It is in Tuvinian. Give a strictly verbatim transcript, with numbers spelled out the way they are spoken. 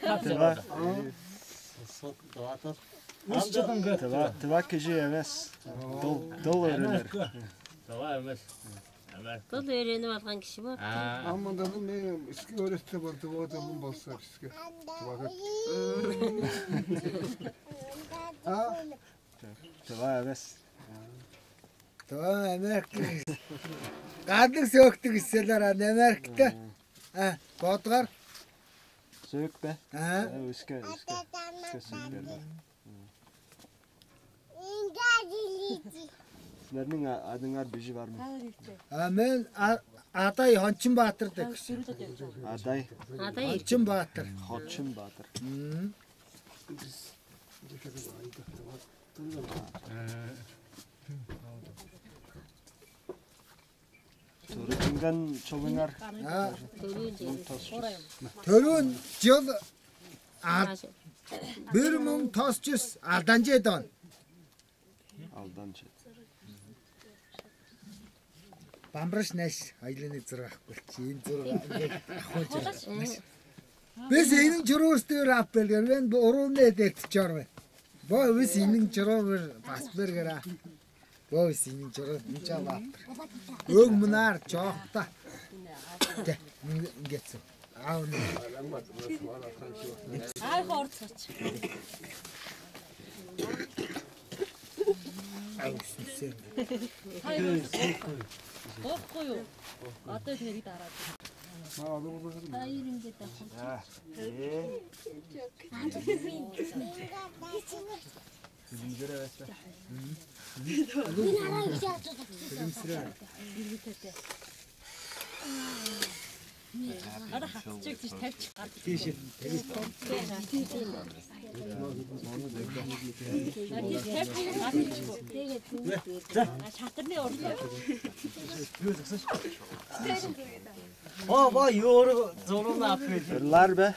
Тыва. Тыва, тыва кижи эвес. Дол, дол өөренир. Тыва эвес. Эвес. Дол өөренип алган кижи бар. А мындан мен иске өөретсе бар, тыва адамым болса иске. Тыва. А? Тыва эвес. Тыва эмерик. Кандыг сөөктүг исселер аны эмерикте? А, бодугар? Сөөк бе? А? Өске, өске, өске сөөктер бар. Силерниң адыңар бижи бармы? А мен Адай Хончун баатыр деп. Адай. Адай Хончун баатыр. Хончун баатыр. Төрүттүнген чылыңар? Төрүүн чыл бир муң тос чүс алдан чедон. Алдан чедон. Бамбырыш неш айлыны зыргак бил. Чиин зыргак. Бис эйниң чуруусту ап белген мен бу оруун эдертип чор мен. Бо бис эйниң чуруу бир бас бергер а. Бо бис эйниң чуруу мынча баптыр. Өң мынаар чоокта. Де, ингетсин. А уну. Ай хорцоч. Ай үсүнсен. Ай хорцоч. Ох кою. Ата тери дарады. Ай иринге да. Билимдер эвес бе? Билимсире. Ада хатчык тиш тавчык. Шатырны орду. О, бо юуру зурун аппет. Ырлар бе?